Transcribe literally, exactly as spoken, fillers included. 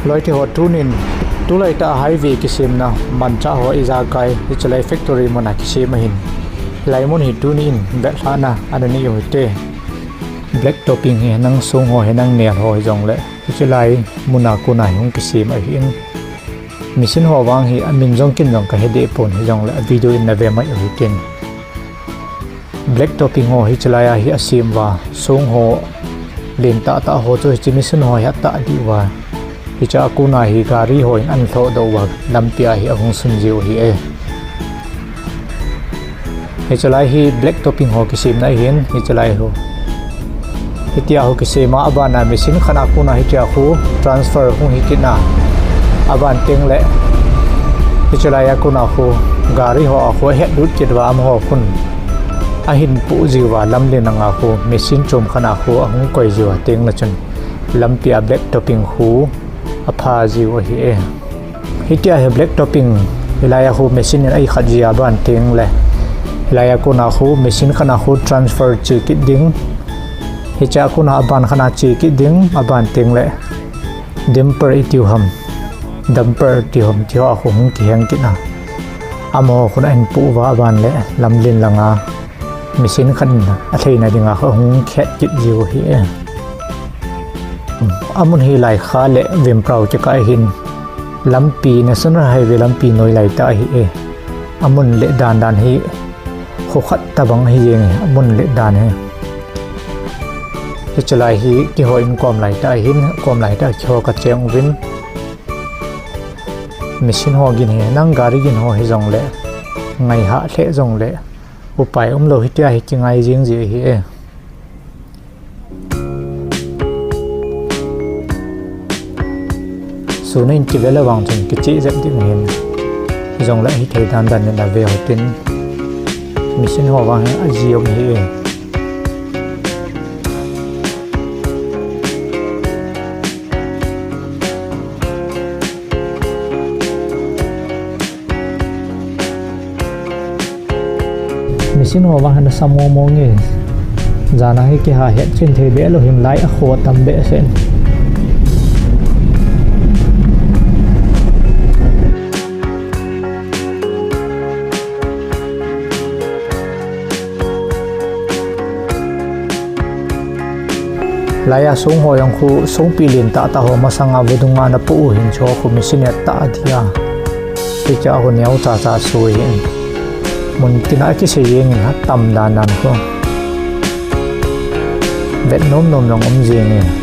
Loite ho, tunin tulai tah highway kisemna manchah ho ijakai hichelai factory muna kisem ahin. Hilai mun hi tuni in vetlhahna ana nei u hite. Black topping hi henlang song ho henlang nel ho hijongle hichelai muna kona hi hung kisem ahin. Machine ho vang hi amin jong ken jong kahe deh pon hijongle video in nave mai u hitin. Black topping ho hichelai a hi asem uva, song ho len tahtah ho chu hiche machine ho hi atah deh uva, hiche a kona hi gari hon ana lhohdoh uva, lampi a hi ahung sun jiu ahi e. Hichelai hi black topping ho kisemna ahin, hichelai ho. Hitia ho kisem a, abana machine khat a kona hitia khu transfer hung hi kit na. Aban tengle hichelai a kona khu gari ho a khu ahetlut kit uva, amaho khun ahin poh jiuva, lamlen langa khu machine chom khat a khu ahung koi jiuva, tengle chun lampi a black topping khu apha jiu ahi e. Hitia hi black topping hilai a khu machine in eikhat ji aban tengle hilai a kona khu machine khat a khu transfer che kit ding. Hiche a kona aban khat a che kit ding, aban tengle dumper itiu ham, dumper tiu ham, tiho a khu hung kiheng kit na. Amaho khun ahin poh uva, aban le lamlen langa machine khat in alheina dinga khu ahung khet kit jiu ahi e. Amun hi Laikha le Vimprao kikah ahin, lampi National Highway lampi noi laitah ahi e. Amun le dan dan hi kho khat tobang ahi jenge, amun le dan hi. Hichelai hi keiho in kom laitah ahin, kom laitah keiho kacheng uvin. Machine ho gin hi henlang gari gin ho hijongle, ngaihah lheh jongle upai umlou, hitia hi kingai jing ji ahi e. Sun in kive le vang chun kicheh jep ding ahin. Hijongle hithei dan dan in ave u hitin. Machine ho vang hi aji um ahi e. Machine ho vang hi nasa mong mong e. Jana hi kiha het chen thei be lou hin, lai a kho tam behseh in. Laiya song ho jong khu songpi len tahtah ho masanga vadung a ana poh u hin, chu khu machine in atah dia. Hichea khu neo chacha sui hin. Mun tina kisei jeng in atam dan dan khu. Vet nom nom jong um jeng in.